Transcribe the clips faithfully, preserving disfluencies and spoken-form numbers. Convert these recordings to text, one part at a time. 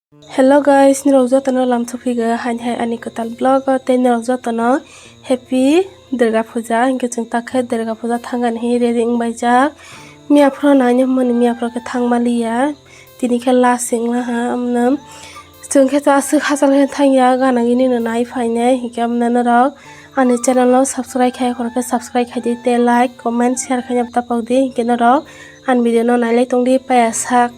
Hello guys, norok jotono lamsok phigo haini hai ani kwtal vlog o, tei norok jotono happy Durga Puja. Hinkhe chwng takhe Durga Puja thangani hi ready wngbaijak. Miyaphoro naina hwnmani miyaphoro khe thangmaliya. Tini khe last wnglaha amno. Chwng khe to aswk hachal khe thangya, gana gini no nai phainai. Hinkhe amno norok ani channel no subscribe khai khorokhe subscribe khaidi tei like, comment, share khaina tapokdi. Hinkhe norok ani video no nailai tongdi paiya sak.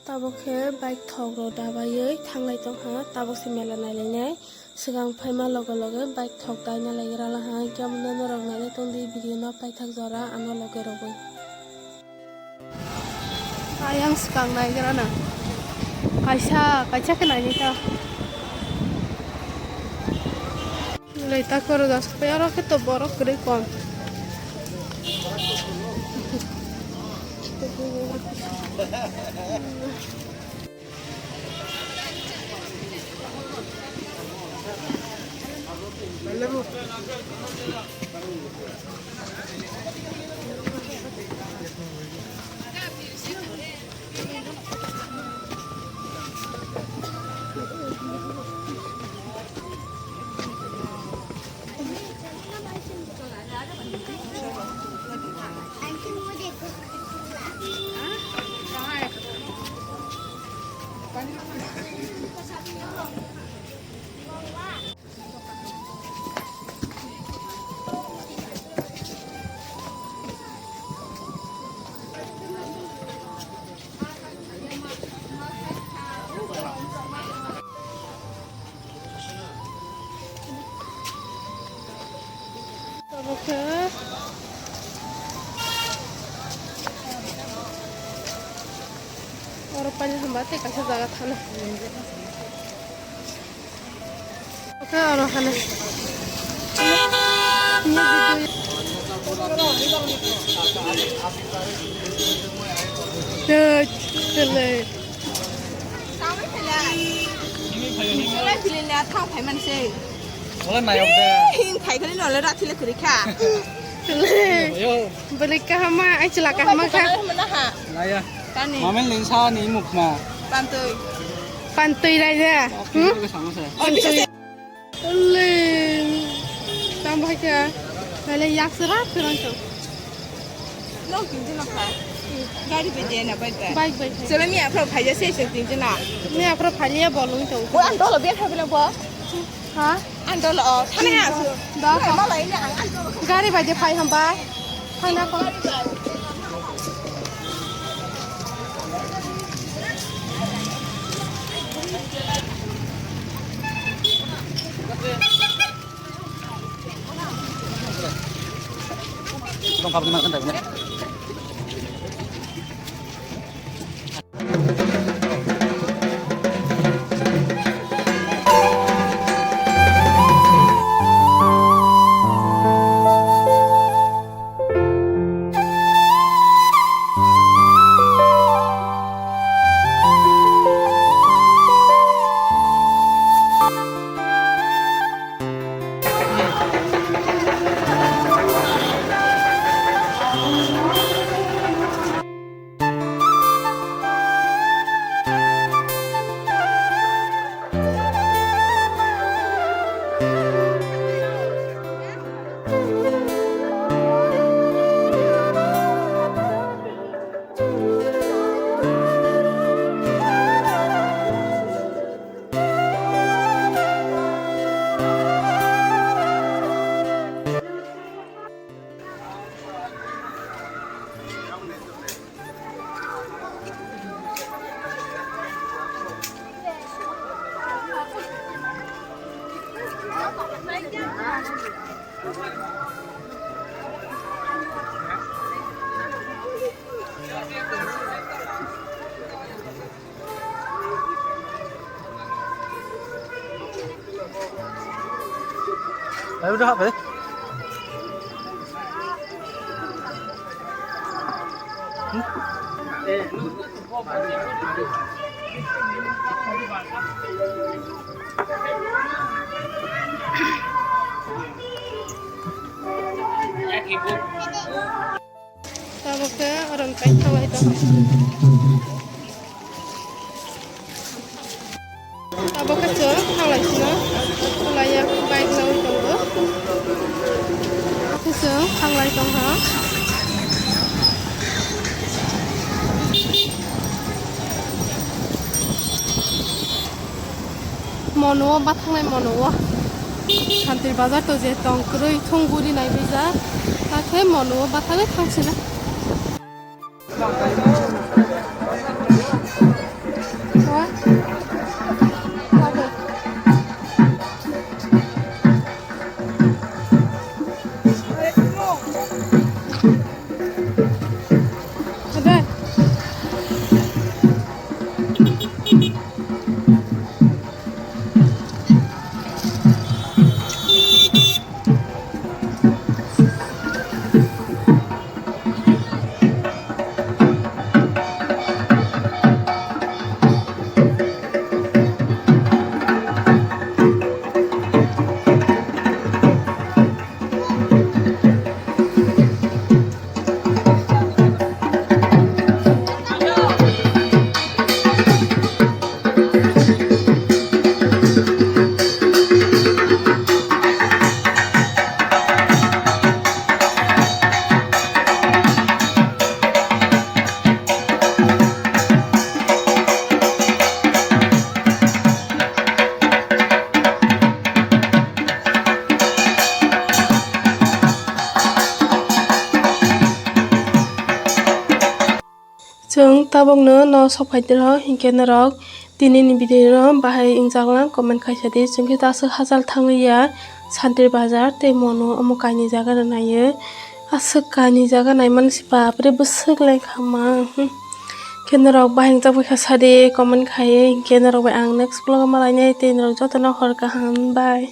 Tabuk khe bike thok rok dabaiwi thanglai tongkha, tabuk se mela nailainai. Swkang phaima loge loge bike thok daina laigra laha, hinkhe omono norok nailai tongdi video no paithak jora ano loge rogwi. Ayang swkang naigra na. Kaisa, kaisa khe nainai ta. Lai ta koro das, aro khe to borok kwrwi kom. Obo khe oro pani hwnba tei kaisa jaga thana. Oke, oro hana. Tei, tele. Wala nayok de. Hin khai khali no le rathi le khuri kha. Tele. Yo. Bwlwi kaham ma, ai chwla kaham ma kha. Naya. Tani. Mamel ning sa ni muk ma. Pantui. Pantui rai de. Hmm? Oke, sama sa. Pantui. Ole. Tam bai kha. Nale yak sera kurang to. Nong tingje na kha. Gari bai je na bai bai. Bike bai. Sela mi afro phai je se se tingje na. Mi afro phai le bolong to. Bo ang dolo be phai bo. Ha? Ang dolo, oh, thani ha. Da. Gari bai de phai hamba. Phai na ko. Tabuk khe oro tei thanglai tongo. Tabuk khe chwng thanglai sino. Thanglaiya bike nangwi tongo. Khe chwng thanglai tongkha. Mono o bathangnai mono o. Santir bazar to je tong kwrwi thung guri nai bijak. Hakhe mono o bathangwi thang sina. Chwng tabukno no sok phai tiro, hinkhe norok tinini video no bahai wngjak lang comment khaisa di. Chwng khe ta aswk hachal thangwi ya Santir Bazar tei mono omo kainwi jaga rw naiyo. Aswk kainwi jaga naimani se bapre bwswk lengkha ma. Hmm. Khe norok bahai wngjak bai kha sadi comment khai, hinkhe norok bai ang next vlog o malainai tei norok jotono hor kaham, bye.